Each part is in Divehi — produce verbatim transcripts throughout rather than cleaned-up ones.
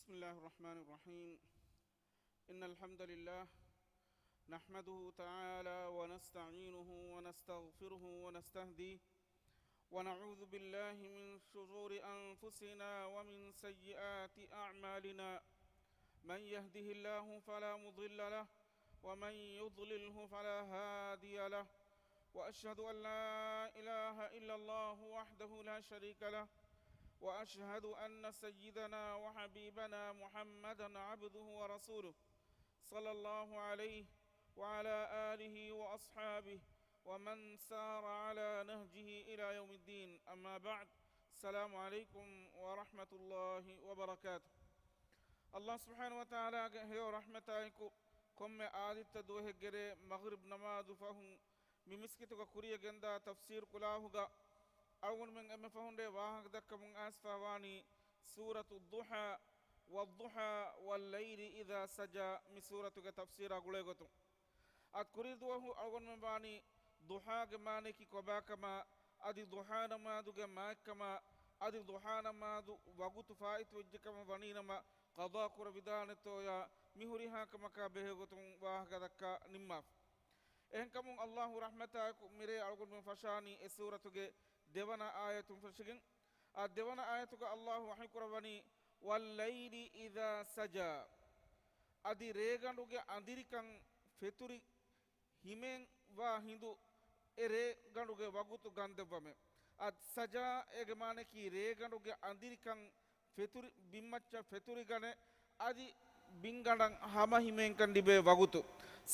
بسم الله الرحمن الرحيم. إن الحمد لله نحمده تعالى ونستعينه ونستغفره ونستهديه، ونعوذ بالله من شرور أنفسنا ومن سيئات أعمالنا. من يهده الله فلا مضل له، ومن يضلله فلا هادي له. وأشهد أن لا إله إلا الله وحده لا شريك له، وأشهد أن سيدنا وحبيبنا محمدا عبده ورسوله، صلى الله عليه وعلى آله وأصحابه ومن سار على نهجه إلى يوم الدين. أما بعد. السلام عليكم ورحمة الله وبركاته. ﷲ ސުބްޙާނަހޫ ވަތަޢާލާގެ ހެޔޮ ރަޙްމަތާއެކު، ކޮންމެ އާދިއްތަ ދުވަހެއްގެ ރޭ މަޣްރިބް ނަމާދު ފަހުން މި މިސްކިތުގަ ކުރިޔަށް ގެންދާ ތަފްސީރު ކުލާހުގަ އަޅުގަނޑުމެން އެންމެ ފަހުން ރޭ ވާހަކަ ދައްކަމުން އައިސްފަ ވާނީ ސޫރަތު އައްޟުޙާ، ވައްޟުޙާ، ވައްލައިލި އިޛާ ސަޖާ މި ސޫރަތުގެ ތަފްސީރާ ގުޅޭގޮތުން. އަދި ކުރީ ދުވަހު އަޅުގަނޑުމެން ވާނީ ޟުޙާގެ މާނަޔަކީ ކޮބާކަމާ، އަދި ޟުޙާ ނަމާދުގެ މާތްކަމާ، އަދި ޟުޙާ ނަމާދު ވަގުތު ފާއިތުވެއްޖެކަމަށް ވަނީނަމަ، ޤަޟާ ކުރެވިދާނެތޯޔާ، މި ހުރިހާ ކަމަކާ ބެހޭގޮތުން ވާހަކަ ދައްކާ ނިންމާފަ. އެހެންކަމުން ﷲ ރަޙްމަތާއެކު މިރޭ އަޅުގަނޑުމެން ފަށާނީ އެ ސޫރަތުގެ ދެވަނަ އާޔަތުން ފެށިގެން. އާ ދެވަނަ އާޔަތުގަ ﷲ ވަޙީކުރައްވަނީ، "وَاللَّيْلِ إِذَا سَجَىٰ." އަދި ރޭގަނޑުގެ އަނދިރިކަން ފެތުރި ހިމޭން ވާ ހިނދު އެ ރޭގަނޑުގެ ވަގުތު ގަންދެއްވަމޭ. އަދި ސަޖާ އޭގެ މާނަޔަކީ ރޭގަނޑުގެ އަނދިރިކަން ފެތުރި، ބިންމައްޗަށް ފެތުރިގަނެ، އަދި ބިންގަނޑަށް ހަމަ ހިމޭންކަން ލިބޭ ވަގުތު.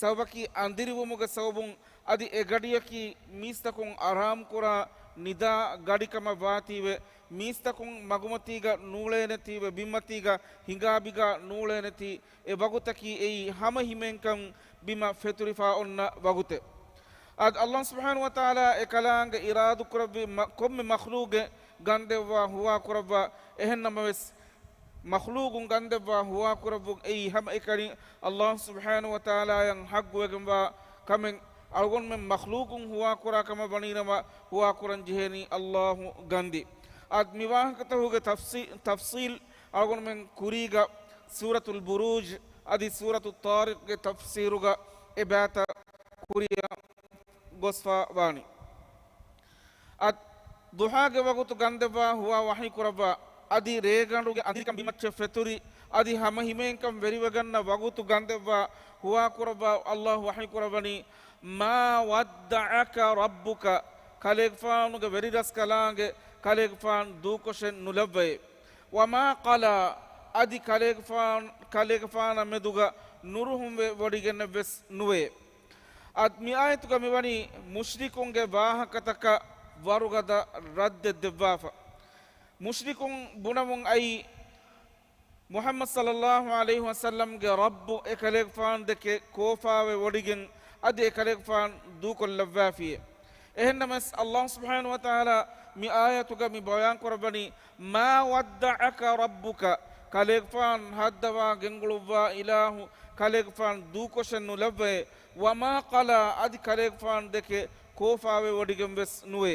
ސަބަބަކީ އަނދިރިވުމުގެ ސަބަބުން އަދި އެ ގަޑިޔަކީ މީސްތަކުން އަރާމުކުރާ ނިދާ ގަޑިކަމަށް ވާތީވެ، މީސްތަކުން މަގުމަތީގަ ނޫޅޭނެތީވެ، ބިންމަތީގަ ހިނގާބިގަ ނޫޅޭނެތީ އެ ވަގުތަކީ އެއީ ހަމަ ހިމޭންކަން ބިމަށް ފެތުރިފާ އޮންނަ ވަގުތެއް. އަދި ﷲ ސުބްޙާނަހޫ ވަތަޢާލާ އެ ކަލާނގެ އިރާދުކުރެއްވި މަ-، ކޮންމެ މަޚްލޫގެއް ގަންދެއްވާ ހުވާކުރައްވާ، އެހެންނަމަވެސް، މަޚްލޫގުން ގަންދެއްވާ ހުވާކުރެއްވުން އެއީ ހަމައެކަނި ﷲ ސުބްޙާނަހޫ ވަތަޢާލާއަށް ޙައްޤުވެގެންވާ ކަމެއް. އަޅުގަނޑުމެން މަޚްލޫގުން ހުވާކުރާ ކަމަށް ވަނީނަމަ، ހުވާކުރަން ޖެހޭނީ ﷲ ގަންދި. އަދި މި ވާހަކަތަކުގެ ތަފްސީ-، ތަފްޞީލް އަޅުގަނޑުމެން ކުރީގަ ސޫރަތުލް ބުރޫޖް އަދި ސޫރަތު ޠާރިޤްގެ ތަފްސީރުގަ އެބައިތައް ކުރިއަށް ގޮސްފަ ވާނީ. އަދި ޟުޙާގެ ވަގުތު ގަންދެއްވާ ހުވާ ވަޙީކުރައްވާ، އަދި ރޭގަނޑުގެ އަނދިރިކަން ބިމައްޗަށް ފެތުރި، އަދި ހަމަ ހިމޭންކަން ވެރިވެގަންނަ ވަގުތު ގަންދެއްވާ ހުވާކުރައްވާ ﷲ ވަޙީކުރައްވަނީ، "مَا وَدَّعَكَ رَبُّكَ." ކަލޭގެފާނުގެ ވެރިރަސްކަލާނގެ ކަލޭގެފާނު ދޫކޮށެއް ނުލައްވައޭ. "وَمَا قَلَىٰ." އަދި ކަލޭގެފާން، ކަލޭގެފާނާ މެދުގަ ނުރުހުންވެވޮޑިގެނެއްވެސް ނުވޭ. އަދި މި އާޔަތުގަ މިވަނީ މުޝްރިކުންގެ ވާހަކަތަކަށް ވަރުގަދަ ރައްދެއް ދެއްވާފަ. މުޝްރިކުން ބުނަމުން އައީ، މުޙައްމަދު ޞައްލައްލާހު ޢަލައިހި ވަސައްލަމްގެ ރައްބު އެކަލޭގެފާނު ދެކެ ކޯފާވެވޮޑިގެން އަދި އެކަލޭގެފާނު ދޫކޮށްލައްވާފިޔޭ. އެހެންނަމަވެސް، ﷲ ސުބްޙާނަހޫ ވަތަޢާލާ މި އާޔަތުގަ މި ބަޔާންކުރައްވަނީ، "مَا وَدَّعَكَ رَبُّكَ." ކަލޭގެފާނު ހައްދަވާ ގެންގުޅުއްވާ އިލާހު ކަލޭގެފާނު ދޫކޮށެއް ނުލައްވައޭ. "وَمَا قَلَىٰ." އަދި ކަލޭގެފާނު ދެކެ ކޯފާވެވޮޑިގެން ވެސް ނުވޭ.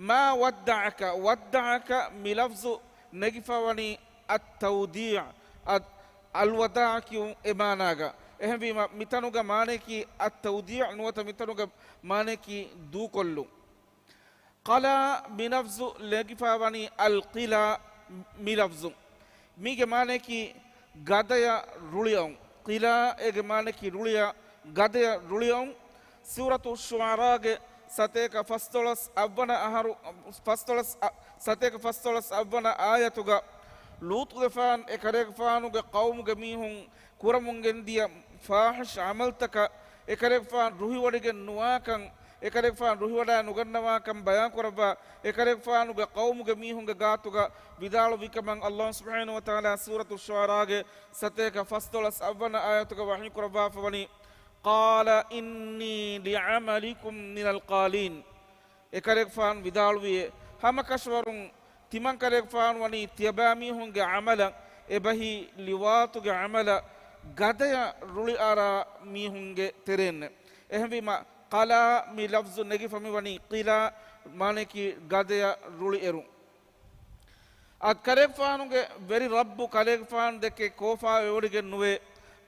"مَا وَدَّعَكَ." وَدَّعَكَ މި ލަފްޒު ނެގިފަވަނީ އައްތަވްދީޢު، އަ-، އަލްވަދާޢު ކިޔުން އެ މާނާގަ. އެހެންވީމަ، މިތަނުގަ މާނަޔަކީ އައްތަވްދީޢު ނުވަތަ މިތަނުގަ މާނަޔަކީ ދޫކޮށްލުން. ޤަލާ މި ލަފްޒު ނެގިފަވަނީ އަލްޤިލާ މި ލަފްޒު. މީގެ މާނަޔަކީ ގަދަޔަށް ރުޅިއައުން. ޤިލާ އޭގެ މާނަޔަކީ ރުޅިއަ-، ގަދަޔަށް ރުޅިއައުން. ސޫރަތު ޝުޢަރާގެ ސަތޭކަ ފަސްދޮޅަސް އަށްވަނަ އަހަރު، ފަސްދޮޅަސް އަ-، ސަތޭކަ ފަސްދޮޅަސް އަށްވަނަ އާޔަތުގަ ލޫޠުގެފާން އެކަލޭގެފާނުގެ ޤައުމުގެ މީހުން ކުރަމުން ގެންދިޔަ ފާޙިޝް ޢަމަލުތަކަށް އެކަލޭގެފާނު ރުހިވޮޑިގެން ނުވާކަން، އެކަލޭގެފާނު ރުހިވަޑައި ނުގަންނަވާކަން ބަޔާންކުރައްވާ، އެކަލޭގެފާނުގެ ޤައުމުގެ މީހުންގެ ގާތުގަ ވިދާޅުވިކަމަށް ﷲ ސުބްޙާނަހޫ ވަތަޢާލާ ސޫރަތު ޝުޢަރާގެ ސަތޭކަ ފަސްދޮޅަސް އަށްވަނަ އާޔަތުގަ ވަޙީކުރައްވާފަވަނީ، "قَالَ إِنِّي لِعَمَلِكُمْ مِنَ الْقَالِينَ." އެކަލޭގެފާނު ވިދާޅުވިއޭ، ހަމަކަށަވަރުން ތިމަންކަލޭގެފާނު ވަނީ ތިޔަބައިމީހުންގެ ޢަމަލަށް، އެބަހީ ލިވާތުގެ ޢަމަލަށް ގަދަޔަށް ރުޅިއަރާ މީހުންގެ ތެރޭންނެއް. އެހެންވީމަ، ޤަލާ މި ލަފްޒު ނެގިފަ މިވަނީ ޤިލާ، މާނަޔަކީ ގަދަޔަށް ރުޅިއެރުން. އަދި ކަލޭގެފާނުގެ ވެރި ރައްބު ކަލޭގެފާނު ދެކެ ކޯފާވެވޮޑިގެން ނުވޭ.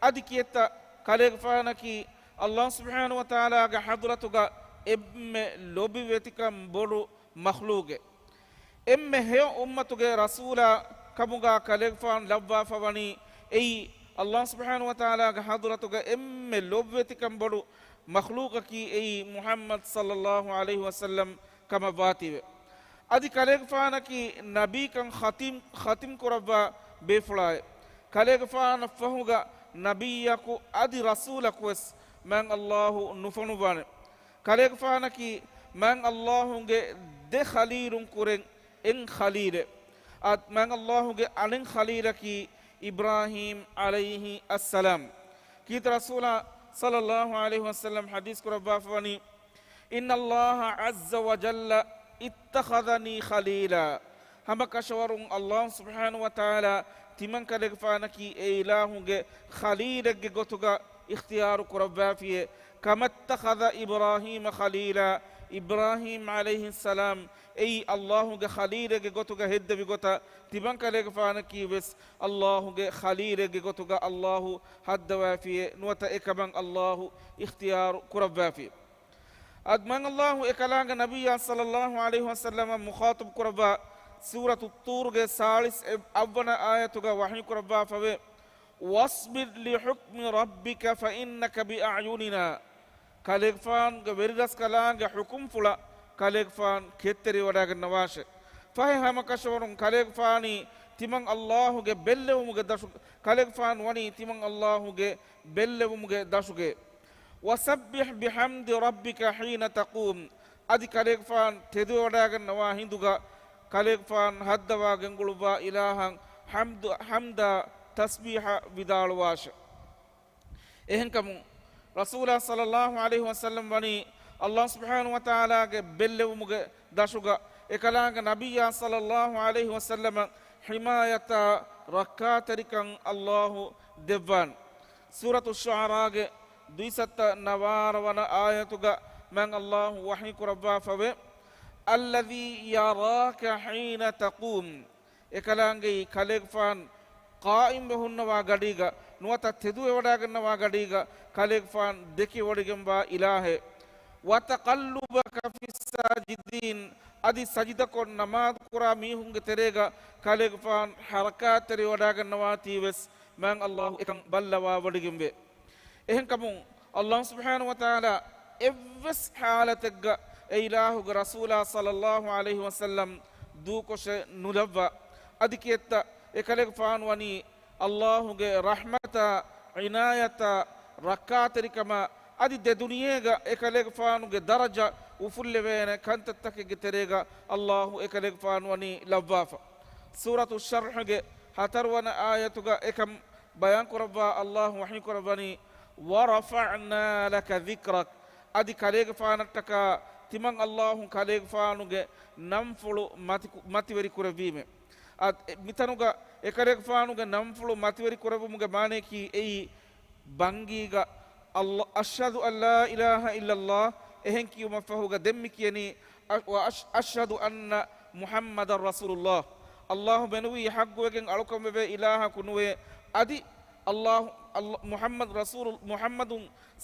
އަދި ކިއެއްތަ ކަލޭގެފާނަކީ އައްލާހު ސުބްޙާނަހު ވަތަޢާލާގެ ޙަޟްރަތުގަ އެންމެ ލޯބިވެތިކަން ބޮޑު މަޚްލޫގެއް. އެންމެ ހެޔޮ އުއްމަތުގެ ރަސޫލާ ކަމުގަ ކަލޭގެފާނު ލައްވާފަ ވަނީ އެއީ އައްލާހު ސުބްޙާނަހު ވަތަޢާލާގެ ޙަޟްރަތުގަ އެންމެ ލޯބިވެތިކަން ބޮޑު މަޚްލޫގަކީ އެއީ މުޙައްމަދު ޞައްލައްލާހު ޢަލައިހި ވަސައްލަމް ކަމަށް ވާތީވެ. އަދި ކަލޭގެފާނަކީ ނަބީކަން ޚަތިމް، ޚަތިމް ކުރައްވާ ބޭފުޅާއެއް. ކަލޭގެފާނަށް ފަހުގަ ނަބިއްޔަކު އަދި ރަސޫލަކުވެސް މާތް އައްލާހު ނުފޮނުއްވާނެ. ކަލޭގެފާނަކީ މާތް އައްލާހުގެ ދެ ޚަލީލުން ކުރެން އެއް ޚަލީލެއް. އަދި މާތް އައްލާހުގެ އަނެއް ޚަލީލަކީ އިބްރާހީމް ޢަލައިހި އައްސަލާމް. ކީރިތި ރަސޫލާ ޞައްލައްލާހު ޢަލައިހި ވަސައްލަމް ޙަދީޘް ކުރައްވާފަ ވަނީ، إن الله عز وجل اتخذني خليلا. ހަމަކަށަވަރުން އައްލާހު ސުބްޙާނަހު ވަތަޢާލާ ތިމަންކަލޭގެފާނަކީ އެ އިލާހުގެ ޚަލީލެއްގެ ގޮތުގަ އިޚްތިޔާރު ކުރައްވާފިއޭ. كما اتخذ إبراهيم خليلا، އިބްރާހީމް ޢަލައިހިއްސަލާމް އެއީ އައްލާހުގެ ޚަލީލެއްގެ ގޮތުގަ ހެއްދެވި ގޮތަށް، ތިމަންކަލޭގެފާނަކީ ވެސް އައްލާހުގެ ޚަލީލެއްގެ ގޮތުގަ އައްލާހު ހައްދަވާފިއޭ. ނުވަތަ އެކަމަށް އައްލާހު އިޚްތިޔާރު ކުރައްވާފި. އަދި މާތް އައްލާހު އެކަލާނގެ ނަބިއްޔާ ޞައްލައްލާހު ޢަލައިހި ވަސައްލަމަށް މުޚާޠަބު ކުރައްވާ ސޫރަތު ޠޫރުގެ ސާޅީސް އަށްވަނަ އާޔަތުގަ ވަޙީ ކުރައްވާފަވޭ، واصبر لحكم ربك فإنك بأعيننا. ކަލޭގެފާނުގެ ވެރިރަސްކަލާނގެ ޙުކުމްފުޅަށް ކަލޭގެފާނު ކެތްތެރިވަޑައިގަންނަވާށޭ. ފަހެ ހަމަކަށަވަރުން ކަލޭގެފާނީ ތިމަން އައްލާހުގެ ބެއްލެވުމުގެ ދަށު، ކަލޭގެފާނު ވަނީ ތިމަން އައްލާހުގެ ބެއްލެވުމުގެ ދަށުގެ. وسبح بحمد ربك حين تقوم. އަދި ކަލޭގެފާނު ތެދުވެވަޑައިގަންނަވާ ހިނދުގަ ކަލޭގެފާނު ހައްދަވާ ގެންގުޅުއްވާ އިލާހަށް ޙަމްދު، ޙަމްދާ ތަސްބީޙަ ވިދާޅުވާށެ. އެހެންކަމުން، ރަސޫލާ ޞައްލައްލާހު ޢަލައިހި ވަސައްލަމް ވަނީ އައްލާހު ސުބްޙާނަހު ވަތަޢާލާގެ ބެއްލެވުމުގެ ދަށުގަ އެކަލާނގެ ނަބިއްޔާ ޞައްލައްލާހު ޢަލައިހި ވަސައްލަމަށް ޙިމާޔަތާ ރައްކާތެރިކަން އައްލާހު ދެއްވާނެ. ސޫރަތު ޝުޢަރާގެ ދުއިސައްތަ ނަވާރަ ވަނަ އާޔަތުގަ މާތް އައްލާހު ވަޙީ ކުރައްވާފަވޭ، الذي يراك حين تقوم. އެކަލާނގެއީ ކަލޭގެފާނު ޤާއިމްވެ ހުންނަވާ ގަޑީގަ ނުވަތަ ތެދުވެވަޑައިގަންނަވާ ގަޑީގަ ކަލޭގެފާނު ދެކިވޮޑިގެންވާ އިލާހެއް. وتقلبك في الساجدين، އަދި ސަޖިދަކޮށް ނަމާދު ކުރާ މީހުންގެ ތެރޭގަ ކަލޭގެފާނު ޙަރަކާތްތެރިވަޑައިގަންނަވާތީވެސް މާތް އައްލާހު އެކަން ބައްލަވާވޮޑިގެންވޭ. އެހެންކަމުން، އައްލާހު ސުބްޙާނަހު ވަތަޢާލާ އެއްވެސް ޙާލަތެއްގަ އެ އިލާހުގެ ރަސޫލާ ޞައްލައްލާހު ޢަލައިހި ވަސައްލަމް ދޫކޮށެއް ނުލައްވާ. އަދި ކިއެއްތަ އެކަލޭގެފާނު ވަނީ އައްލާހުގެ ރަޙްމަތާ، ޢިނާޔަތާ، ރައްކާތެރިކަމާ، އަދި ދެ ދުނިޔޭގަ އެކަލޭގެފާނުގެ ދަރަޖަ އުފުއްލެވޭނެ ކަންތައްތަކެއްގެ ތެރޭގަ އައްލާހު އެކަލޭގެފާނު ވަނީ ލައްވާފަ. ސޫރަތު ޝަރްޙުގެ ހަތަރުވަނަ އާޔަތުގަ އެކަން ބަޔާންކުރައްވާ އައްލާހު ވަޙީކުރައްވަނީ، ورفعنا لك ذكرك. އަދި ކަލޭގެފާނަށްޓަކާ ތިމަން އައްލާހު ކަލޭގެފާނުގެ ނަންފުޅު މަތިކު-، މަތިވެރި ކުރެއްވީމެ. އަދި މިތަނުގަ އެކަލޭގެފާނުގެ ނަންފުޅު މަތިވެރި ކުރެއްވުމުގެ މާނަޔަކީ އެއީ، ބަންގީގަ އައްލާ، أشهد أن لا إله إلا الله އެހެން ކިޔުމަށްފަހުގަ ދެން މި ކިޔަނީ، އަ-، وأش-، أشهد أن محمدا رسول الله. އައްލާހު މެނުވީ ޙައްޤުވެގެން އަޅުކަންވެވޭ އިލާހަކު ނުވޭ. އަދި އައްލާހު، އައްލާ-، މުޙައްމަދު ރަސޫލު، މުޙައްމަދު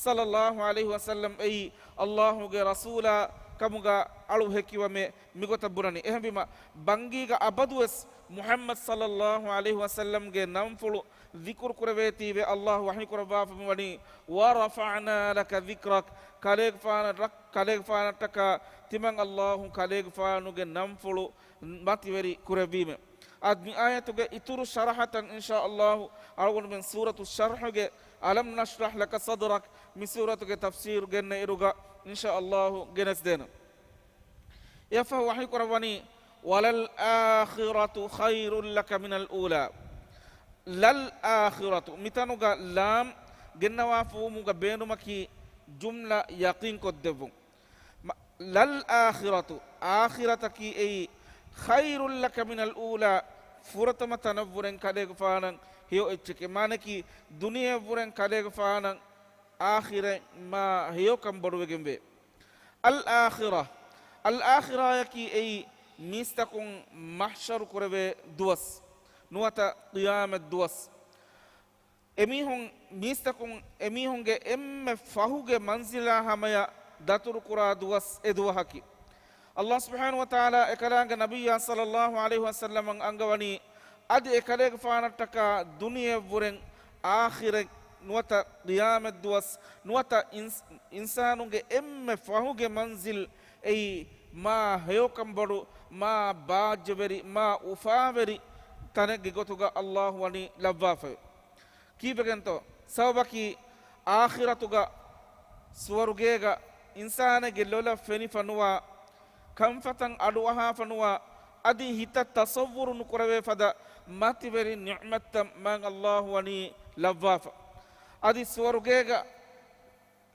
ޞައްލައްލާހު ޢަލައިހި ވަސައްލަމް އެއީ އައްލާހުގެ ރަސޫލާ ކަމުގަ އަޅު ހެކިވަމޭ މިގޮތަށް ބުނަނީ. އެހެންވީމަ، ބަންގީގަ އަބަދުވެސް މުޙައްމަދު ޞައްލައްލާހު ޢަލައިހި ވަސައްލަމްގެ ނަންފުޅު ޛިކުރު ކުރެވޭތީވެ އައްލާހު ވަޙީ ކުރައްވާފަ މިވަނީ، ورفعنا لك ذكرك، ކަލޭގެފާނަށް، ކަލޭގެފާނަށްޓަކާ ތިމަން އައްލާހު ކަލޭގެފާނުގެ ނަންފުޅު މަތިވެރި ކުރެއްވީމެ. އަދި މި އާޔަތުގެ އިތުރު ޝަރަޙަތައް އިންޝާ އައްލާހު އަޅުގަނޑުމެން ސޫރަތު ޝަރްޙުގެ ألم نشرح لك صدرك މި ސޫރަތުގެ ތަފްސީރު ގެންނަ އިރުގަ އިންޝާ އައްލާހު ގެނެސްދޭނަން. އެއަށްފަހު ވަޙީ ކުރައްވަނީ، وللآخرة خير لك من الأولى. للآخرة، މިތަނުގަ ލާމް ގެންނަވާފަވުމުގަ ބޭނުމަކީ ޖުމްލަ ޔަޤީންކޮށްދެއްވުން. މަ-، للآخرة، އާޚިރަތަކީ އެއީ، خير لك من الأولى، ފުރަތަމަ ތަނަށްވުރެން ކަލޭގެފާނަށް ހެޔޮ އެއްޗެކޭ. މާނައަކީ، ދުނިޔެއަށްވުރެން ކަލޭގެފާނަށް އާޚިރަތް މާ ހެޔޮކަން ބޮޑުވެގެންވޭ. الآخرة، އަލްއާޚިރާޔަކީ އެއީ، މީސްތަކުން މަޙްޝަރު ކުރެވޭ ދުވަސް، ނުވަތަ ޤިޔާމަތް ދުވަސް. އެމީހުން، މީސްތަކުން އެމީހުންގެ އެންމެ ފަހުގެ މަންޒިލާ ހަމަޔަށް ދަތުރުކުރާ ދުވަސް އެ ދުވަހަކީ. ﷲ ސުބްޙާނަހޫ ވަތަޢާލާ އެކަލާނގެ ނަބިއްޔާ ޞައްލައްލާހު ޢަލައިހި ވަސައްލަމަށް އަންގަވަނީ، އަދި އެކަލޭގެފާނަށްޓަކާ ދުނިޔެވުރެން އާޚިރަތް ނުވަތަ ޤިޔާމަތް ދުވަސް ނުވަތަ އިންސް-، އިންސާނުންގެ އެންމެ ފަހުގެ މަންޒިލް އެއީ މާ ހެޔޮކަން ބޮޑު، މާ ބާއްޖަވެރި، މާ އުފާވެރި ތަނެއްގެ ގޮތުގަ ﷲ ވަނީ ލައްވާފައެވެ. ކީއްވެގެންތޯ؟ ސަބަބަކީ އާޚިރަތުގަ ސުވަރުގޭގަ އިންސާނެއްގެ ލޮލަށް ފެނިފަ ނުވާ، ކަންފަތަށް އަޑުއަހާފަ ނުވާ، އަދި ހިތަށް ތަޞައްވުރު ނުކުރެވޭ ފަދަ މަތިވެރި ނިޢުމަތްތައް މާތް ﷲ ވަނީ ލައްވާފަ. އަދި ސުވަރުގޭގަ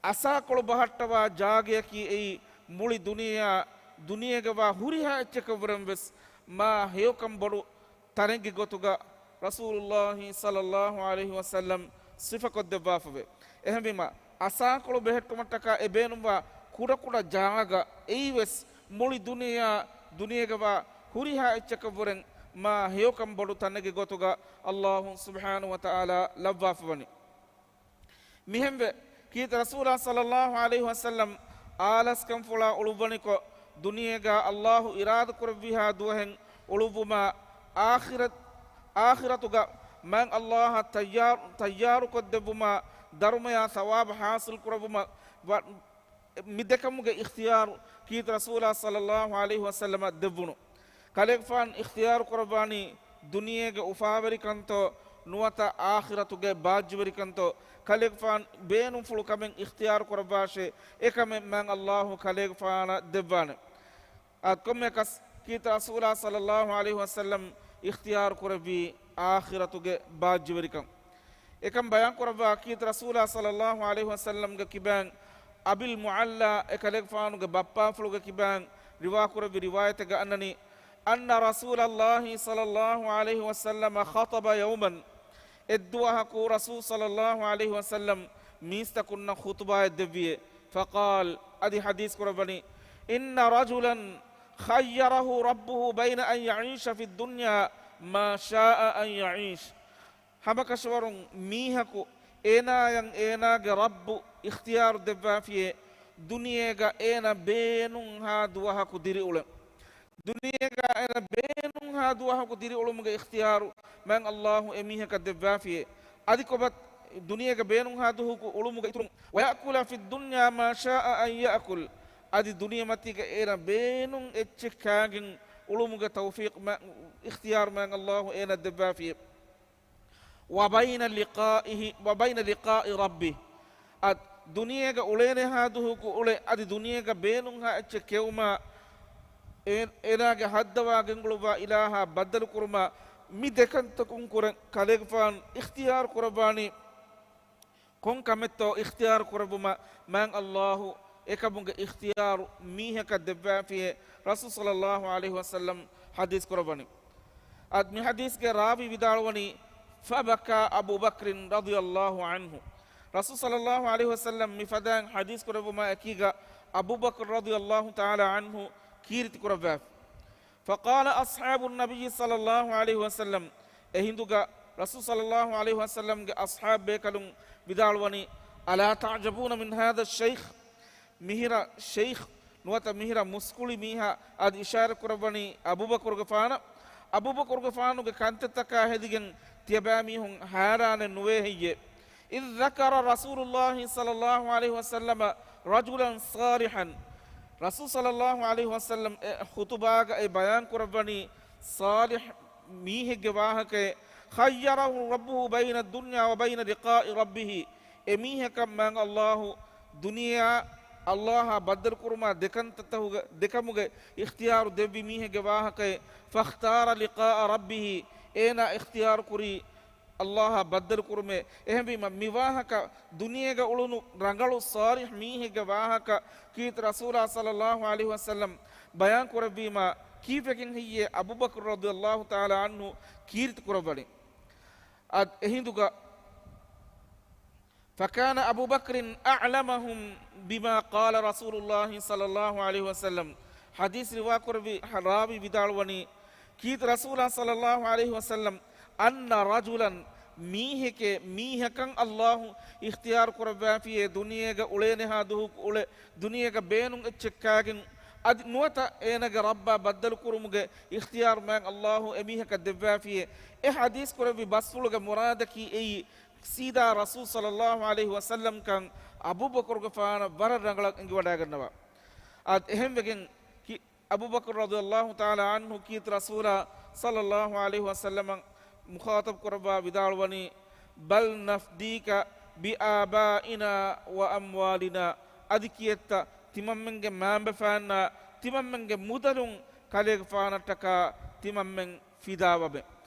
އަސާކޮޅު ބަހައްޓަވާ ޖާގަޔަކީ އެއީ މުޅި ދުނިޔެއާ ދުނިޔޭގަވާ ހުރިހާ އެއްޗަކަށްވުރެން ވެސް މާ ހެޔޮކަން ބޮޑު ތަނެއްގެ ގޮތުގަ ރަސޫލުﷲ ޞައްލައްލާހު ޢަލައިހި ވަސައްލަމް ސިފަކޮށްދެއްވާފަވޭ. އެހެންވީމަ، އަސާކޮޅު ބެހެއްޓުމަށްޓަކާ އެ ބޭނުންވާ ކުޑަކުޑަ ޖާގަ އެއީވެސް މުޅި ދުނިޔެއާ ދުނިޔޭގަވާ ހުރިހާ އެއްޗަކަށްވުރެން މާ ހެޔޮކަން ބޮޑު ތަނެއްގެ ގޮތުގަ ﷲ ސުބްޙާނަހޫ ވަތަޢާލާ ލައްވާފަވަނީ. މިހެންވެ، ކީރިތި ރަސޫލާ ޞައްލައްލާހު ޢަލައިހި ވަސައްލަމް އާލަސްކަންފުޅާ އުޅުއްވަނިކޮށް، ދުނިޔޭގަ ﷲ އިރާދަކުރެއްވިހާ ދުވަހެއް އުޅުއްވުމާ، އާޚިރަތް، އާޚިރަތުގަ މާތް ﷲ އަށް ތައްޔާރު، ތައްޔާރުކޮށްދެއްވުމާ، ދަރުމަޔާ ޘަވާބު ޙާޞިލްކުރެއްވުމަށް ވަ-، މި ދެކަމުގެ އިޚްތިޔާރު ކީރިތި ރަސޫލާ ޞައްލައްލާހު ޢަލައިހި ވަސައްލަމަށް ދެއްވުނު. ކަލޭގެފާނު އިޚްތިޔާރު ކުރައްވާނީ ދުނިޔޭގެ އުފާވެރިކަންތޯ ނުވަތަ އާޚިރަތުގެ ބާއްޖަވެރިކަންތޯ؟ ކަލޭގެފާނު ބޭނުންފުޅު ކަމެއް އިޚްތިޔާރު ކުރައްވާށޭ، އެކަމެއް މާތް ﷲ ކަލޭގެފާނަށް ދެއްވާނެ. އަދި ކޮންމެއަކަސް ކީރިތި ރަސޫލާ ޞައްލައްލާހު ޢަލައިހި ވަސައްލަމް އިޚްތިޔާރު ކުރެއްވީ އާޚިރަތުގެ ބާއްޖަވެރިކަން. އެކަން ބަޔާން ކުރައްވާ ކީރިތި ރަސޫލާ ޞައްލައްލާހު ޢަލައިހި ވަސައްލަމްގެ ކިބައިން އަބިލް މުޢައްލާ އެކަލޭގެފާނުގެ ބައްޕާފުޅުގެ ކިބައިން ރިވާކުރެއްވި ރިވާޔަތެއްގަ އަންނަނީ، أن رسول الله صلى الله عليه وسلم خطب يوما، އެއްދުވަހަކު ރަސޫލު ޞައްލައްލާހު ޢަލައިހި ވަސައްލަމް މީސްތަކުންނަށް ޚުޠުބާއެއް ދެއްވިއޭ. فقال، އަދި ޙަދީޘް ކުރައްވަނީ، إن رجلا خيره ربه بين أن يعيش في الدنيا ما شاء أن يعيش. ހަމަކަށަވަރުން މީހަކު އޭނާޔަށް އޭނާގެ ރައްބު އިޚްތިޔާރު ދެއްވާފިޔޭ، ދުނިޔޭގަ އޭނަ ބޭނުންހާ ދުވަހަކު ދިރިއުޅެން. ދުނިޔޭގަ އޭނަ ބޭނުންހާ ދުވަހަކު ދިރިއުޅުމުގެ އިޚްތިޔާރު މާތް ﷲ އެމީހަކަށް ދެއްވާފިޔޭ. އަދި ކޮބާ ދުނިޔޭގަ ބޭނުންހާ ދުވަހަކު އުޅުމުގެ އިތުރުން، ويأكل في الدنيا ما شاء أن يأكل، އަދި ދުނިޔެމަތީގަ އޭނަ ބޭނުން އެއްޗެއް ކާގެން އުޅުމުގެ ތައުފީޤު މާ-، އިޚްތިޔާރު މާތް ﷲ އޭނަ ދެއްވާފިޔޭ. وبين لقائه، وبين لقاء ربه. އަދި ދުނިޔޭގަ އުޅޭނެހާ ދުވަހަކު އުޅެ، އަދި ދުނިޔޭގަ ބޭނުންހާ އެއްޗެއް ކެއުމާ، އޭ-، އޭނާގެ ހައްދަވާ ގެންގުޅުއްވާ އިލާހާ ބައްދަލުކުރުމާ، މި ދެކަންތަކުން ކުރެން ކަލޭގެފާނު އިޚްތިޔާރު ކުރައްވާނީ ކޮން ކަމެއްތޯ އިޚްތިޔާރު ކުރެއްވުމަށް މާތް ﷲ އެކަމުގެ އިޚްތިޔާރު މީހަކަށް ދެއްވާފިޔޭ، ރަސޫލު ޞައްލައްލާހު ޢަލައިހި ވަސައްލަމް ޙަދީޘް ކުރައްވަނީ. އަދި މި ޙަދީޘްގެ ރާވީ ވިދާޅުވަނީ، فبكى أبو بكر رضي الله عنه. ރަސޫލު ޞައްލައްލާހު ޢަލައިހި ވަސައްލަމް މި ފަދައިން ޙަދީޘް ކުރެއްވުމާ އެކީގަ އަބޫބަކުރު ރަޟިޔައްލާހު ތަޢާލާ ޢަންހު ކީރިތި ކުރައްވާފި. فقال أصحاب النبي صلى الله عليه وسلم، އެ ހިނދުގަ ރަސޫލު ޞައްލައްލާހު ޢަލައިހި ވަސައްލަމްގެ އަޞްޙާބު ބޭކަލުން ވިދާޅުވަނީ، ألا تعجبون من هذا الشيخ؟ މިހިރަ ޝެއިޚް ނުވަތަ މިހިރަ މުސްކުޅި މީހާ އަދި އިޝާރަ ކުރައްވަނީ އަބޫބަކުރުގެފާނަށް. އަބޫބަކުރުގެފާނުގެ ކަންތައްތަކާ ހެދިގެން ތިޔަބައިމީހުން ހައިރާނެއް ނުވޭ ހެއްޔޭ؟ إذ ذكر رسول الله صلى الله عليه وسلم رجلا صالحا. ރަސޫލު ޞައްލައްލާހު ޢަލައިހި ވަސައްލަމް އެ ޚުޠުބާގަ އެ ބަޔާން ކުރައްވަނީ ޞާލިޙް މީހެއްގެ ވާހަކައެއް، خيره ربه بين الدنيا وبين لقاء ربه. އެ މީހަކަށް މާތް ﷲ ދުނިޔެއާ ﷲ އާ ބައްދަލުކުރުމާ ދެކަންތައްތަކުގެ، ދެކަމުގެ އިޚްތިޔާރު ދެއްވި މީހެއްގެ ވާހަކައެއް، فاختار لقاء ربه، އޭނާ އިޚްތިޔާރު ކުރީ ﷲ އާ ބައްދަލުކުރުމޭ. އެހެންވީމަ، މި ވާހަކަ ދުނިޔޭގަ އުޅުނު ރަނގަޅު ޞާލިޙް މީހެއްގެ ވާހަކަ ކީރިތި ރަސޫލާ ޞައްލައްލާހު ޢަލައިހި ވަސައްލަމް ބަޔާން ކުރެއްވީމާ، ކީއްވެގެން ހެއްޔޭ އަބޫބަކުރު ރަޟިޔައްލާހު ތަޢާލާ ޢަންހު ކީރިތި ކުރައްވަނީ؟ އަދި އެ ހިނދުގަ، فكان أبو بكر أعلمهم بما قال رسول الله صلى الله عليه وسلم. ޙަދީޘް ރިވާކުރެއްވި ރާވީ ވިދާޅުވަނީ، ކީރިތި ރަސޫލާ ޞައްލައްލާހު ޢަލައިހި ވަސައްލަމް، އަންނަ ރަޖުލަން، މީހެކޭ، މީހަކަށް އައްލާހު އިޚްތިޔާރު ކުރައްވާފިޔޭ، ދުނިޔޭގަ އުޅޭނެހާ ދުވަހު އުޅެ، ދުނިޔޭގަ ބޭނުން އެއްޗެއް ކާގެން، އަދި ނުވަތަ އޭނާގެ ރައްބާ ބައްދަލުކުރުމުގެ އިޚްތިޔާރު މާތް އައްލާހު އެމީހަކަށް ދެއްވާފިޔޭ، އެ ޙަދީޘް ކުރެއްވި ބަސްފުޅުގެ މުރާދަކީ އެއީ، ސީދާ ރަސޫލު ޞައްލައްލާހު ޢަލައިހި ވަސައްލަމް ކަން އަބޫބަކުރުގެފާނަށް ވަރަށް ރަނގަޅަށް އެނގިވަޑައިގަންނަވާ. އަދި އެހެންވެގެން ކި-، އަބޫބަކުރު ރަޟިޔައްލާހު ތަޢާލާ ޢަންހު ކީރިތި ރަސޫލާ ޞައްލައްލާހު ޢަލައިހި ވަސައްލަމަށް މުޚާޠަބް ކުރައްވާ ވިދާޅުވަނީ، "بل نفديك بآبائنا وأموالنا." އަދި ކިއެއްތަ ތިމަންމެންގެ މައިންބަފައިންނާ ތިމަންމެންގެ މުދަލުން ކަލޭގެފާނަށްޓަކާ ތިމަންމެން ފިދާވަމެ.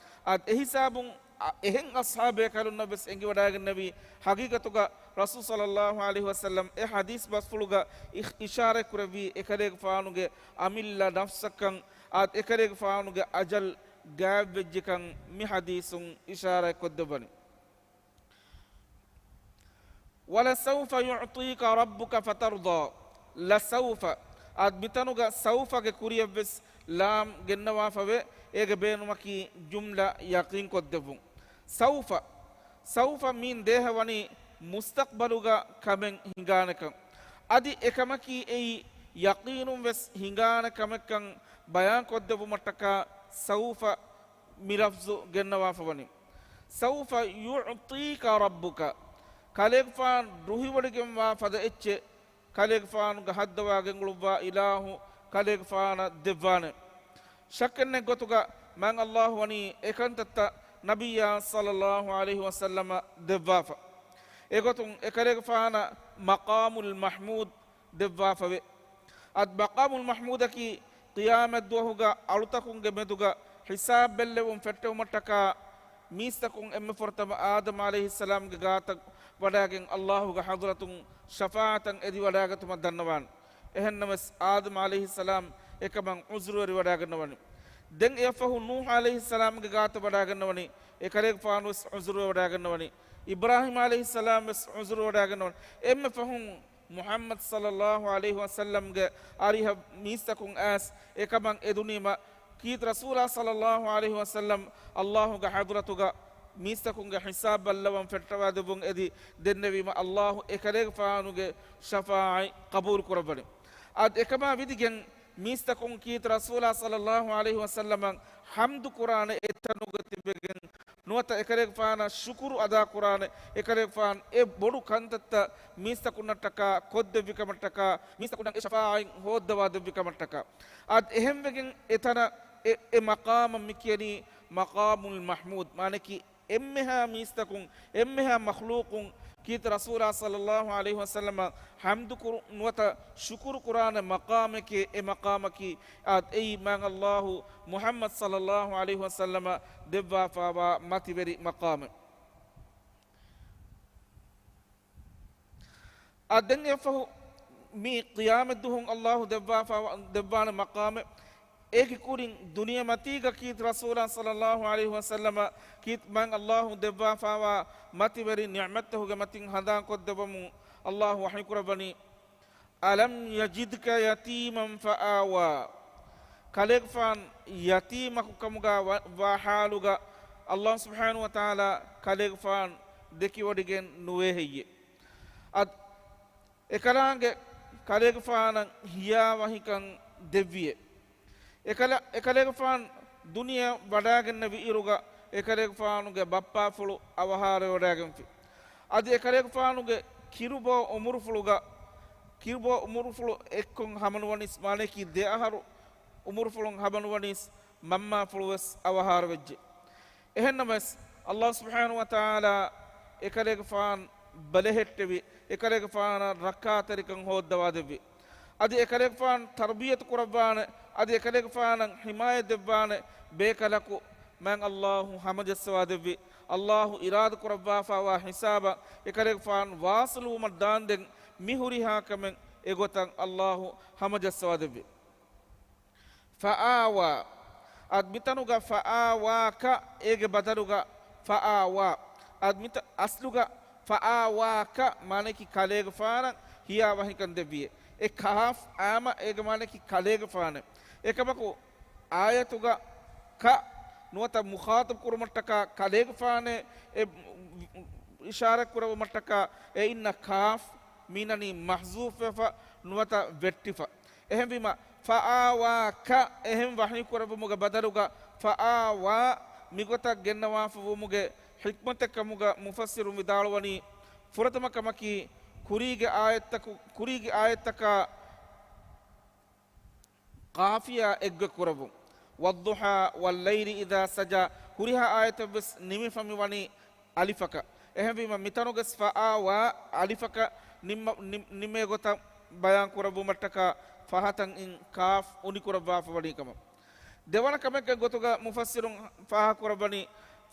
އަދި އެހިސާބުން އަ-، އެހެން އަޞްޙާބޭކަލުންނަށް ވެސް އެނގިވަޑައިގެންނެވީ، ޙަޤީޤަތުގަ ރަސޫލު ޞައްލައްލާހު ޢަލައިހި ވަސައްލަމް އެ ޙަދީޘް ބަސްފުޅުގަ އި-، އިޝާރާތްކުރެއްވީ އެކަލޭގެފާނުގެ އަމިއްލަ ނަފްސަކަން، އަދި އެކަލޭގެފާނުގެ އަޖަލް ގާތްވެއްޖެކަން މި ޙަދީޘުން އިޝާރާތްކޮށްދެއްވަނީ. "ولسوف يعطيك ربك فترضى." ލަސައުފަ. އަދި މިތަނުގަ ސައުފަގެ ކުރިއަށްވެސް ލާމް ގެންނަވާފަވޭ، އޭގެ ބޭނުމަކީ ޖުމްލަ ޔަޤީންކޮށްދެއްވުން. ސައުފަ. ސައުފަ މީން ދޭހަ ވަނީ މުސްތަޤްބަލުގަ ކަމެއް ހިނގާނެކަން. އަދި އެކަމަކީ އެއީ ޔަޤީނުންވެސް ހިނގާނެ ކަމެއްކަން ބަޔާންކޮށްދެއްވުމަށްޓަކާ ސައުފަ މި ލަފްޒު ގެންނަވާފަ ވަނީ. "سوف يعطيك ربك." ކަލޭގެފާނު ރުހިވޮޑިގެންވާ ފަދަ އެއްޗެއް ކަލޭގެފާނުގެ ހައްދަވާ ގެންގުޅުއްވާ އިލާހު ކަލޭގެފާނަށް ދެއްވާނެ. ޝައްކެއްނެތް ގޮތުގަ މާތް އައްލާހު ވަނީ އެކަންތައްތައް ނަބިއްޔާ ޞައްލައްލާހު ޢަލައިހި ވަސައްލަމަށް ދެއްވާފަ. އެގޮތުން އެކަލޭގެފާނަށް މަޤާމުލް މަޙްމޫދު ދެއްވާފަވޭ. އަދި މަޤާމުލް މަޙްމޫދަކީ ޤިޔާމަތްދުވަހުގަ އަޅުތަކުންގެ މެދުގަ ހިސާބް ބެއްލެވުން ފެއްޓެވުމަށްޓަކާ މީސްތަކުން އެންމެ ފުރަތަމަ އާދަމް ޢަލައިހިއްސަލާމްގެ ގާތަށް ވަޑައިގެން އައްލާހުގެ ޙަޟްރަތުން ޝަފާޢަތަށް އެދިވަޑައިގަތުމަށް ދަންނަވާނެ. އެހެންނަމަވެސް އާދަމް ޢަލައިހިއްސަލާމް އެކަމަށް ޢުޛުރުވެރިވަޑައިގަންނަވަނީ. ދެން އެއަށްފަހު ނޫޙު ޢަލައިހިއްސަލާމްގެ ގާތަށް ވަޑައިގަންނަވަނީ. އެކަލޭގެފާނުވެސް ޢުޛުރުވެވަޑައިގަންނަވަނީ. އިބްރާހީމް ޢަލައިހިއްސަލާމްވެސް ޢުޛުރުވެވަޑައިގަންނަވަނީ. އެންމެ ފަހުން މުޙައްމަދު ޞައްލައްލާހު ޢަލައިހި ވަސައްލަމްގެ އަރިހަށް މީސްތަކުން އައިސް އެކަމަށް އެދުނީމަ، ކީރިތި ރަސޫލާ ޞައްލައްލާހު ޢަލައިހި ވަސައްލަމް އައްލާހުގެ ޙަޟްރަތުގަ މީސްތަކުންގެ ޙިސާބް ބައްލަވަން ފެއްޓަވާދެއްވުން އެދި ދެންނެވީމަ، އައްލާހު އެކަލޭގެފާނުގެ ޝަފާޢަތް ޤަބޫލު ކުރައްވަނީ. އަދި އެކަމާ ވިދިގެން މީސްތަކުން ކީރިތި ރަސޫލާ ޞައްލައްލާހު ޢަލައިހި ވަސައްލަމަށް ޙަމްދު ކުރާނެ އެތަނުގަ ތިބެގެން ނުވަތަ އެކަލޭގެފާނަށް ޝުކުރު އަދާކުރާނެ، އެކަލޭގެފާނު އެ ބޮޑު ކަންތައްތައް މީސްތަކުންނަށްޓަކާ ކޮށްދެއްވިކަމަށްޓަކާ، މީސްތަކުންނަށް އެ ޝަފާޢަތް ހޯއްދަވާދެއްވިކަމަށްޓަކާ. އަދި އެހެންވެގެން އެތަނަށް އެ، އެ މަޤާމަށް މި ކިޔަނީ މަޤާމުލް މަޙްމޫދު، މާނައަކީ އެންމެހާ މީސްތަކުން، އެންމެހާ މަޚްލޫޤުން ކީރިތި ރަސޫލާ ޞައްލައްލާހު ޢަލައިހި ވަސައްލަމަށް ޙަމްދު ކުރު ނުވަތަ ޝުކުރު ކުރާނެ މަޤާމެކޭ، އެ މަޤާމަކީ އާ، އެއީ މާތް އައްލާހު މުޙައްމަދު ޞައްލައްލާހު ޢަލައިހި ވަސައްލަމަށް ދެއްވާފާވާ މަތިވެރި މަޤާމެއް. އާ، ދެން އެއަށްފަހު މި ޤިޔާމަތްދުވަހު އައްލާހު ދެއްވާފާވާ، ދެއްވާނެ މަޤާމެއް. އޭގެ ކުރިން ދުނިޔެމަތީގަ ކީރިތި ރަސޫލާ ޞައްލައްލާހު ޢަލައިހި ވަސައްލަމަށް ކީރިތި މާތް އައްލާހު ދެއްވާފާވާ މަތިވެރި ނިޢުމަތްތަކުގެ މަތިން ހަނދާންކޮށްދެއްވަމުން އައްލާހު ވަޙީކުރައްވަނީ، "ألم يجدك يتيما فآوى." ކަލޭގެފާނު ޔަތީމަކު ކަމުގަ ވަ-، ވާ ޙާލުގަ އައްލާހު ސުބްޙާނަހު ވަތަޢާލާ ކަލޭގެފާނު ދެކިވޮޑިގެން ނުވޭ ހެއްޔެ؟ އަދި އެކަލާނގެ ކަލޭގެފާނަށް ހިޔާވަހިކަން ދެއްވިއޭ. އެކަލަ-، އެކަލޭގެފާނު ދުނިޔެ ވަޑައިގެންނެވި އިރުގަ އެކަލޭގެފާނުގެ ބައްޕާފުޅު އަވަހާރަވެވަޑައިގެންފި. އަދި އެކަލޭގެފާނުގެ ކިރުބޯ އުމުރުފުޅުގަ، ކިރުބޯ އުމުރުފުޅު އެއްކޮށް ހަމަނުވަނީސް، މާނައަކީ ދެ އަހަރު އުމުރުފުޅުން ހަމަނުވަނީސް، މަންމާފުޅުވެސް އަވަހާރަވެއްޖެ. އެހެންނަމަވެސް، އައްލާހު ސުބްޙާނަހު ވަތަޢާލާ އެކަލޭގެފާނު ބަލަހެއްޓެވި، އެކަލޭގެފާނަށް ރައްކާތެރިކަން ހޯއްދަވާދެއްވި. އަދި އެކަލޭގެފާނު ތަރުބިޔަތު ކުރައްވާނެ، އަދި އެކަލޭގެފާނަށް ޙިމާޔަތް ދެއްވާނެ ބޭކަލަކު މާތް އައްލާހު ހަމަޖައްސަވާދެއްވި. އައްލާހު އިރާދަ ކުރައްވާފާވާ ހިސާބަށް އެކަލޭގެފާނު ވާޞިލުވުމަށް ދާންދެން މި ހުރިހާ ކަމެއް އެގޮތަށް އައްލާހު ހަމަޖައްސަވާދެއްވި. ފައާވާ. އަދި މިތަނުގަ ފައާވާކަ އޭގެ ބަދަލުގަ ފައާވާ. އަދި މިތަ އަސްލުގަ ފައާވާކަ މާނައަކީ ކަލޭގެފާނަށް ހިޔާވަހިކަން ދެއްވިއޭ. އެ ކާފް އާމަ އޭގެ މާނައަކީ ކަލޭގެފާނެއް. އެކަމަކު އާޔަތުގަ ކަ ނުވަތަ މުޚާޠަބު ކުރުމަށްޓަކާ ކަލޭގެފާނޭ އެ އިޝާރަތް ކުރެއްވުމަށްޓަކާ އެ އިންނަ ކާފް މީނަނީ މަޙްޒޫފްވެފަ ނުވަތަ ވެއްޓިފަ. އެހެންވީމަ، ފައާވާ ކަ އެހެން ވަޙީ ކުރެއްވުމުގެ ބަދަލުގަ ފައާވާ މިގޮތަށް ގެންނަވާފަ ވުމުގެ ޙިކްމަތެއް ކަމުގަ މުފައްސިރުން ވިދާޅުވަނީ، ފުރަތަމަ ކަމަކީ، ކުރީގެ އާޔަތްތަކު، ކުރީގެ އާޔަތްތަކާ ޤާފިޔާ އެއްގޮތް ކުރެއްވުން. ވައްޟުޙާ ވައްލައިލި އިޛާ ސަޖާ ހުރިހާ އާޔަތެއްވެސް ނިމިފަ މި ވަނީ އަލިފަކަށް. އެހެންވީމަ، މިތަނުގެސް ފައާ ވާ އަލިފަކަށް ނިންމަ-، ނި-، ނިމޭ ގޮތަށް ބަޔާން ކުރެއްވުމަށްޓަކާ ފަހަތަށް އިން ކާފް އުނިކުރައްވާފަ ވަނީ ކަމަށް. ދެވަނަ ކަމެއްގެ ގޮތުގަ މުފައްސިރުން ފާހަގަކުރައްވަނީ،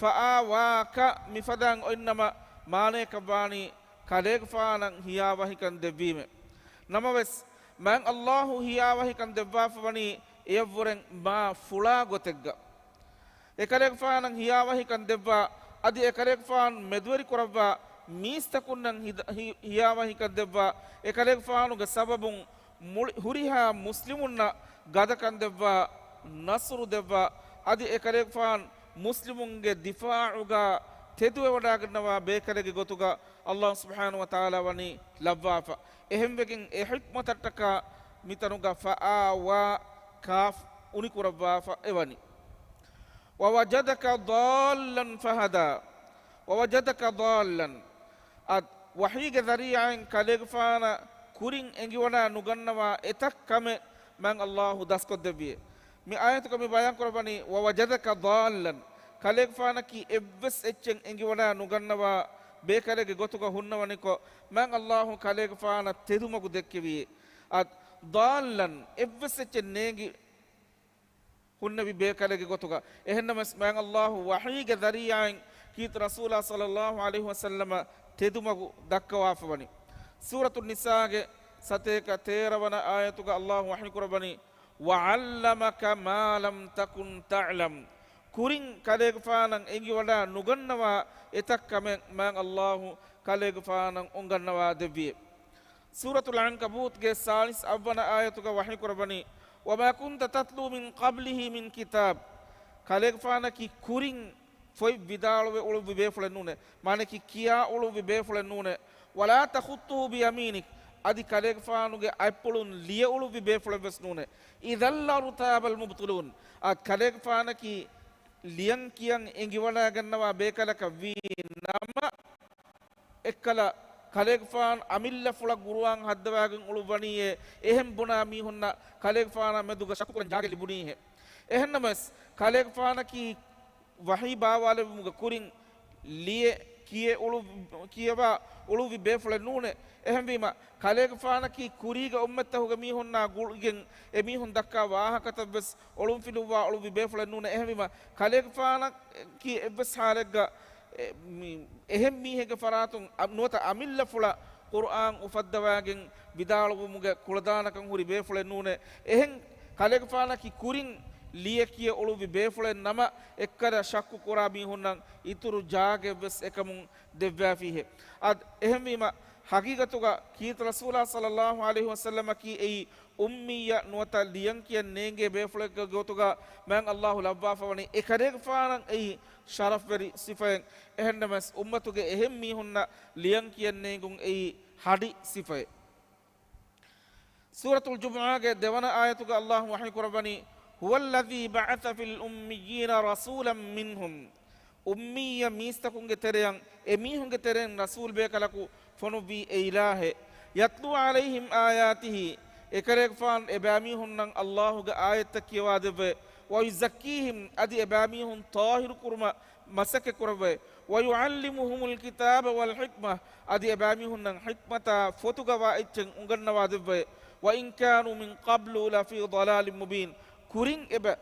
ފައާ ވާ ކަ މިފަދައިން އޮތްނަމަ މާނަޔަކަށް ވާނީ ކަލޭގެފާނަށް ހިޔާވަހިކަން ދެއްވީމޭ. ނަމަވެސް، މާތް ﷲ ހިޔާވަހިކަން ދެއްވާފަ ވަނީ އެޔަށްވުރެން މާ ފުޅާ ގޮތެއްގަ. އެކަލޭގެފާނަށް ހިޔާވަހިކަން ދެއްވާ، އަދި އެކަލޭގެފާނު މެދުވެރި ކުރައްވާ، މީސްތަކުންނަށް ހިދ-، ހި-، ހިޔާވަހިކަން ދެއްވާ، އެކަލޭގެފާނުގެ ސަބަބުން މުޅި ހުރިހާ މުސްލިމުންނަށް ގަދަކަން ދެއްވާ، ނަޞްރު ދެއްވާ، އަދި އެކަލޭގެފާނު މުސްލިމުންގެ ދިފާޢުގަ ތެދުވެވަޑައިގަންނަވާ ބޭކަލެއްގެ ގޮތުގަ ﷲ ސުބްޙާނަހޫ ވަތަޢާލާ ވަނީ ލައްވާފަ. އެހެންވެގެން އެ ޙިކްމަތަށްޓަކާ މިތަނުގަ ފައާ ވާ ކާފް އުނިކުރައްވާފަ އެވަނީ. ووجدك ضالا فهدى. ووجدك ضالا. އަދި ވަޙީގެ ޒަރީޢާއިން ކަލޭގެފާނަށް ކުރިން އެނގިވަޑައި ނުގަންނަވާ އެތައް ކަމެއް މާތް ﷲ ދަސްކޮށްދެއްވިއޭ. މި އާޔަތުގަ މި ބަޔާން ކުރައްވަނީ، ووجدك ضالا. ކަލޭގެފާނަކީ އެއްވެސް އެއްޗެއް އެނގިވަޑައި ނުގަންނަވާ ބޭކަލެއްގެ ގޮތުގަ ހުންނަވަނިކޮށް، މާތް ﷲ ކަލޭގެފާނަށް ތެދުމަގު ދެއްކެވިއޭ. އަދި ޟާލަން، އެއްވެސް އެއްޗެއް ނޭނގި ހުންނެވި ބޭކަލެއްގެ ގޮތުގަ. އެހެންނަމަވެސް، މާތް ﷲ ވަޙީގެ ޒަރީޢާއިން ކީރިތި ރަސޫލާ ޞައްލައްލާހު ޢަލައިހި ވަސައްލަމަށް ތެދުމަގު ދައްކަވާފަވަނީ. ސޫރަތު ނިސާގެ ސަތޭކަ ތޭރަ ވަނަ އާޔަތުގަ ﷲ ވަޙީ ކުރައްވަނީ، وعلمك ما لم تكن تعلم. ކުރިން ކަލޭގެފާނަށް އެނގިވަޑައި ނުގަންނަވާ އެތައް ކަމެއް މާތް ﷲ ކަލޭގެފާނަށް އުނގަންނަވާ ދެއްވިއޭ. ސޫރަތުލް ޢަންކަބޫތުގެ ސާޅީސް އަށްވަނަ އާޔަތުގަ ވަޙީ ކުރައްވަނީ، وما كنت تتلو من قبله من كتاب. ކަލޭގެފާނަކީ ކުރިން ފޮތް ވިދާޅުވެ އުޅުއްވި ބޭފުޅެއް ނޫނޭ. މާނައަކީ ކިޔާ އުޅުއްވި ބޭފުޅެއް ނޫނޭ. ولا تخطه بيمينك. އަދި ކަލޭގެފާނުގެ އަތްޕުޅުން ލިޔެ އުޅުއްވި ބޭފުޅެއް ވެސް ނޫނޭ. إذا لارتاب المبطلون. އަދި ކަލޭގެފާނަކީ ލިޔަން ކިޔަން އެނގިވަޑައިގަންނަވާ ބޭކަލަކަށް ވީ ނަމަ، އެއްކަލަ ކަލޭގެފާނު އަމިއްލަ ފުޅަށް ގުރުއާން ހައްދަވާގެން އުޅުއްވަނީއޭ، އެހެން ބުނާ މީހުންނަށް ކަލޭގެފާނާ މެދުގަ ޝައްކުކުރަން ޖާގަ ލިބުނީހޭ. އެހެންނަމަވެސް، ކަލޭގެފާނަކީ ވަޙީ ބާވާލެއްވުމުގެ ކުރިން ލިޔެ ކިޔެ އުޅު-، ކިޔަވާ އުޅުއްވި ބޭފުޅެއް ނޫނޭ. އެހެންވީމަ، ކަލޭގެފާނަކީ ކުރީގެ އުއްމަތްތަކުގެ މީހުންނާ ގުޅިގެން އެމީހުން ދައްކާ ވާހަކަތައްވެސް އޮޅުންފިލުއްވާ އުޅުއްވި ބޭފުޅެއް ނޫނޭ. އެހެންވީމަ، ކަލޭގެފާނަކީ އެއްވެސް ޙާލެއްގަ އެ، މި، އެހެން މީހެއްގެ ފަރާތުން އަ، ނުވަތަ އަމިއްލަ ފުޅަށް ޤުރްއާން އުފައްދަވާގެން ވިދާޅުވުމުގެ ކުޅަދާނަކަން ހުރި ބޭފުޅެއް ނޫނޭ. އެހެން ކަލޭގެފާނަކީ ކުރިން ލިޔެ ކިޔެ އުޅުއްވި ބޭފުޅެއް ނަމަ، އެއްކަލަ ޝައްކު ކުރާ މީހުންނަށް އިތުރު ޖާގައެއްވެސް އެކަމުން ދެއްވާފީހޭ. އަދި އެހެންވީމަ، ޙަޤީޤަތުގަ ކީރިތި ރަސޫލާ ޞައްލައްލާހު ޢަލައިހި ވަސައްލަމަކީ އެއީ އުއްމިއްޔަ ނުވަތަ ލިޔަން ކިޔަން ނޭނގޭ ބޭފުޅެއްގެ ގޮތުގަ މާތް ﷲ ލައްވާފަވަނީ އެކަލޭގެފާނަށް އެއީ ޝަރަފްވެރި ސިފައެއް. އެހެންނަމަވެސް، އުއްމަތުގެ އެހެން މީހުންނަށް ލިޔަން ކިޔަން ނޭނގުން އެއީ ހަޑި ސިފައެއް. ސޫރަތުލް ޖުމުޢާގެ ދެވަނަ އާޔަތުގަ ﷲ ވަޙީ ކުރައްވަނީ، هو الذي بعث في الأميين رسولا منهم. އުއްމިއްޔަ މީސްތަކުންގެ ތެރެއަށް، އެ މީހުންގެ ތެރެއިން ރަސޫލް ބޭކަލަކު ފޮނުއްވީ އެ އިލާހެއް. يتلو عليهم آياته، އެކަލޭގެފާނު އެބައިމީހުންނަށް ﷲ ގެ އާޔަތްތައް ކިޔަވާދެއްވައޭ. ويزكيهم، އަދި އެބައިމީހުން ޠާހިރު ކުރުމަށް މަސައްކަތް ކުރައްވައޭ. ويعلمهم الكتاب والحكمة، އަދި އެބައިމީހުންނަށް ޙިކްމަތާ ފޮތުގަވާ އެއްޗެއް އުނގަންނަވާދެއްވައޭ. وإن كانوا من قبل لفي ضلال مبين. ކުރިން އެބަ-،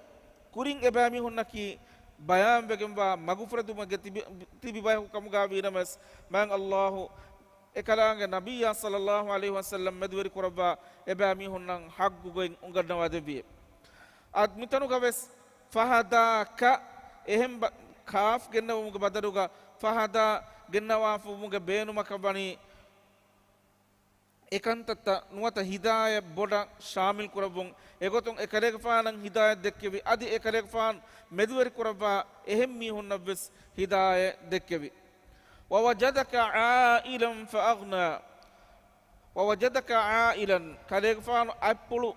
ކުރިން އެބައިމީހުންނަކީ ބަޔާންވެގެންވާ މަގުފުރެދުމެއްގަ ތިބި-، ތިބި ބަޔަކު ކަމުގަ ވީނަމަވެސް، މާތް ﷲ އެކަލާނގެ ނަބިއްޔާ ޞައްލައްލާހު ޢަލައިހި ވަސައްލަމް މެދުވެރި ކުރައްވާ އެބައިމީހުންނަށް ޙައްޤު ގޮތް އުނގަންނަވާ ދެއްވިއޭ. އަދި މިތަނުގަވެސް ފަހަދާ ކަ އެހެން ބަ-، ކާފް ގެންނެވުމުގެ ބަދަލުގަ ފަހަދާ ގެންނަވާފަވުމުގެ ބޭނުމަކަށް ވަނީ އެކަންތައްތައް ނުވަތަ ހިދާޔަތް ބޮޑަށް ޝާމިލް ކުރައްވުން. އެގޮތުން އެ ކަލޭގެފާނަށް ހިދާޔަތް ދެއްކެވި، އަދި އެ ކަލޭގެފާން މެދުވެރި ކުރައްވާ އެހެން މީހުންނަށްވެސް ހިދާޔަތް ދެއްކެވި. ووجدك عائلا فأغنى. ووجدك عائلا، ކަލޭގެފާނު އަތްޕުޅު،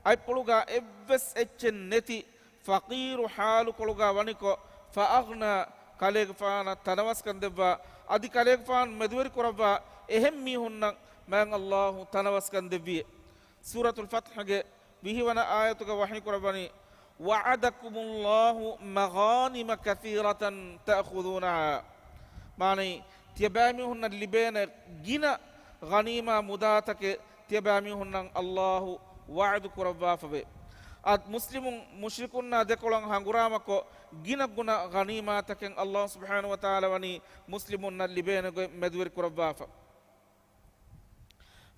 އަތްޕުޅުގަ އެއްވެސް އެއްޗެއް ނެތި، ފަޤީރު ޙާލުކޮޅުގަ ވަނިކޮށް، فأغنى، ކަލޭގެފާނަށް ތަނަވަސްކަން ދެއްވާ، އަދި ކަލޭގެފާން މެދުވެރި ކުރައްވާ އެހެން މީހުންނަށް މާތް ﷲ ތަނަވަސްކަން ދެއްވިއޭ. ސޫރަތުލް ފަތްޙުގެ ވިހިވަނަ އާޔަތުގަ ވަޙީ ކުރައްވަނީ، وعدكم الله مغانم كثيرة تأخذونها. މާނައީ، ތިޔަބައިމީހުންނަށް ލިބޭނެ ގިނަ ޣަނީމާ މުދާތަކެއް ތިޔަބައިމީހުންނަށް ﷲ ވަޢުދު ކުރައްވާފަވޭ. އަދި މުސްލިމުން މުޝްރިކުންނާ ދެކޮޅަށް ހަނގުރާމަކޮށް، ގިނަ ގުނަ ޣަނީމާތަކެއް ﷲ ސުބްޙާނަހު ވަތަޢާލާ ވަނީ މުސްލިމުންނަށް ލިބޭނެ ގޮތް މެދުވެރި ކުރައްވާފަ.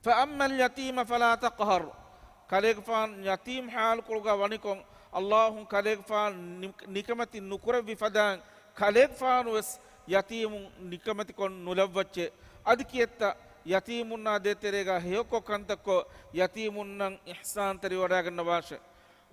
فأما اليتيم فلا تقهر. ކަލޭގެފާން ޔަތީމް ޙާލުކޮޅުގަ ވަނިކޮށް، ﷲ ކަލޭގެފާން ނި-، ނިކަމެތި ނުކުރެއްވި ފަދައިން، ކަލޭގެފާނުވެސް ޔަތީމުން ނިކަމެތިކޮށް ނުލައްވައްޗޭ. އަދި ކިއެއްތަ ޔަތީމުންނާ ދޭތެރޭގަ ހެޔޮކޮށް ކަންތައްކޮށް، ޔަތީމުންނަށް އިޙްސާންތެރިވަޑައިގަންނަވާށޭ.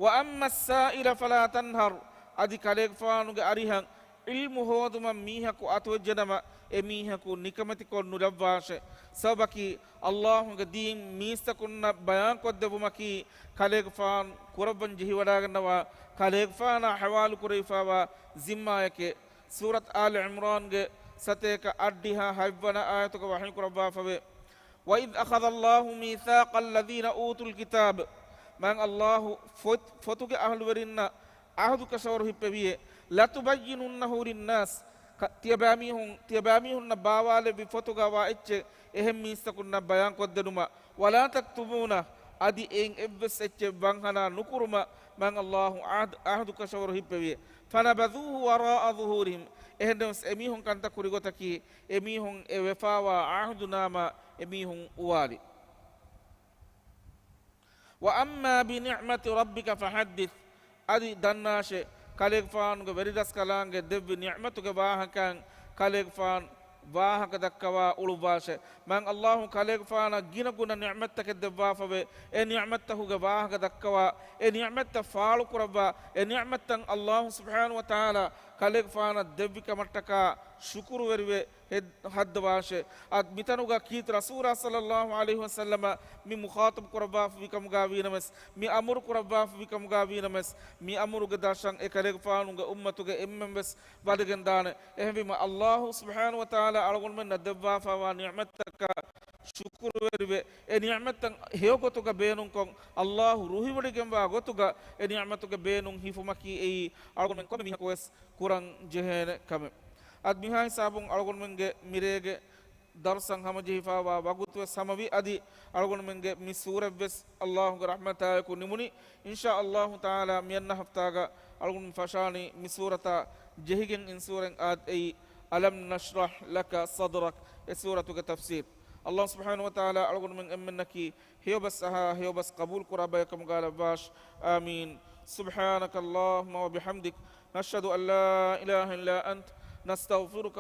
وأما السائل فلا تنهر. އަދި ކަލޭގެފާނުގެ އަރިހަށް ޢިލްމު ހޯދުމަށް މީހަކު އަތުވެއްޖެނަމަ، އެ މީހަކު ނިކަމެތިކޮށް ނުލައްވާށޭ. ސަބަބަކީ، ﷲ ގެ ދީން މީސްތަކުންނަށް ބަޔާންކޮށްދެއްވުމަކީ، ކަލޭގެފާން ކުރައްވަން ޖެހިވަޑައިގަންނަވާ، ކަލޭގެފާނާ ޙަވާލުކުރެވިފައިވާ ޒިންމާއެކޭ. ސޫރަތު އާލު ޢިމްރާންގެ ސަތޭކަ އަށްޑިހަ ހަތްވަނަ އާޔަތުގަ ވަޙީ ކުރައްވާފަވޭ. وإذ أخذ الله ميثاق الذين أوتوا الكتاب. މާތް ﷲ ފޮތް، ފޮތުގެ އަހުލުވެރިންނަށް ޢަހުދު ކަށަވަރު ހިއްޕެވިއޭ. لتبيننه للناس. ކަ-، ތިޔަބައިމީހުން، ތިޔަބައިމީހުންނަށް ބާވާލެއްވި ފޮތުގަ ވާ އެއްޗެއް އެހެން މީސްތަކުންނަށް ބަޔާންކޮށްދިނުމަށް. ولا تكتمونه. އަދި އެއިން އެއްވެސް އެއްޗެއް ވަންހަނާ ނުކުރުމަށް މާތް ﷲ ޢަހްދު، ޢަހުދު ކަށަވަރު ހިއްޕެވިއޭ. فنبذوه وراء ظهورهم. އެހެންނަމަވެސް އެމީހުން ކަންތައް ކުރި ގޮތަކީ، އެމީހުން އެ ވެފައިވާ ޢަހުދުނާމާ އެމީހުން އުވާލި. وأما بنعمة ربك فحدث. އަދި ދަންނާށޭ، ކަލޭގެފާނުގެ ވެރިރަސްކަލާނގެ ދެއްވި ނިޢުމަތުގެ ވާހަކައިން ކަލޭގެފާނު ވާހަކަ ދައްކަވާ އުޅުއްވާށޭ. މާތް ﷲ ކަލޭގެފާނަށް ގިނަ ގުނަ ނިޢުމަތްތަކެއް ދެއްވާފަވޭ. އެ ނިޢުމަތްތަކުގެ ވާހަކަ ދައްކަވާ، އެ ނިޢުމަތްތައް ފާޅުކުރައްވާ، އެ ނިޢުމަތްތައް ﷲ ސުބްޙާނަހު ވަތަޢާލާ ކަލޭގެފާނަށް ދެއްވި ކަމަށްޓަކާ ޝުކުރުވެރިވެ ހެއް-، ހައްދަވާށޭ. އަދި މިތަނުގަ ކީރިތި ރަސޫލާ ޞައްލައްލާހު ޢަލައިހި ވަސައްލަމަ މި މުޚާޠަބު ކުރައްވާފަވި ކަމުގަ ވީނަމަވެސް، މި އަމުރު ކުރައްވާފަވި ކަމުގަ ވީނަމަވެސް، މި އަމުރުގެ ދަށަށް އެ ކަލޭގެފާނުގެ އުއްމަތުގެ އެންމެންވެސް ވަދެގެންދާނެ. އެހެންވީމަ، ﷲ ސުބްޙާނަހު ވަތަޢާލާ އަޅުގަނޑުމެންނަށް ދެއްވާފައިވާ ނިޢުމަތްތަކަށް ޝުކުރުވެރިވެ، އެ ނިޢުމަތްތައް ހެޔޮގޮތުގަ ބޭނުންކޮށް، ﷲ ރުހިވޮޑިގެންވާ ގޮތުގަ އެ ނިޢުމަތުގެ ބޭނުން ހިފުމަކީ އެއީ އަޅުގަނޑުމެން ކޮންމެ މީހަކުވެސް ކުރަން ޖެހޭނެ ކަމެއް. އަދި މިހާ ހިސާބުން އަޅުގަނޑުމެންގެ މިރޭގެ ދަރުސަށް ހަމަޖެހިފައިވާ ވަގުތުވެސް ހަމަވި. އަދި އަޅުގަނޑުމެންގެ މި ސޫރަތްވެސް ﷲ ގެ ރަޙްމަތާއެކު ނިމުނީ. އިންޝާ ﷲ ތަޢާލާ މިއަންނަ ހަފްތާގަ އަޅުގަނޑުމެން ފަށާނީ މި ސޫރަތާ ޖެހިގެން އިން ސޫރަތް އާދެއް، އަލަމް ނަޝްރަޙް ލަކަ ޞަދްރަކް، އެ ސޫރަތުގެ ތަފްސީރު. ﷲ ސުބްޙާނަހު ވަތަޢާލާ އަޅުގަނޑުމެން އެންމެންނަކީ ހެޔޮބަސް އަހާ، ހެޔޮބަސް ޤަބޫލު ކުރާ ބަޔަކަމުގަ ލައްވާށި. އާމީން. سبحانك اللهم وبحمدك، نشهد أن لا إله إلا أنت، نستغفرك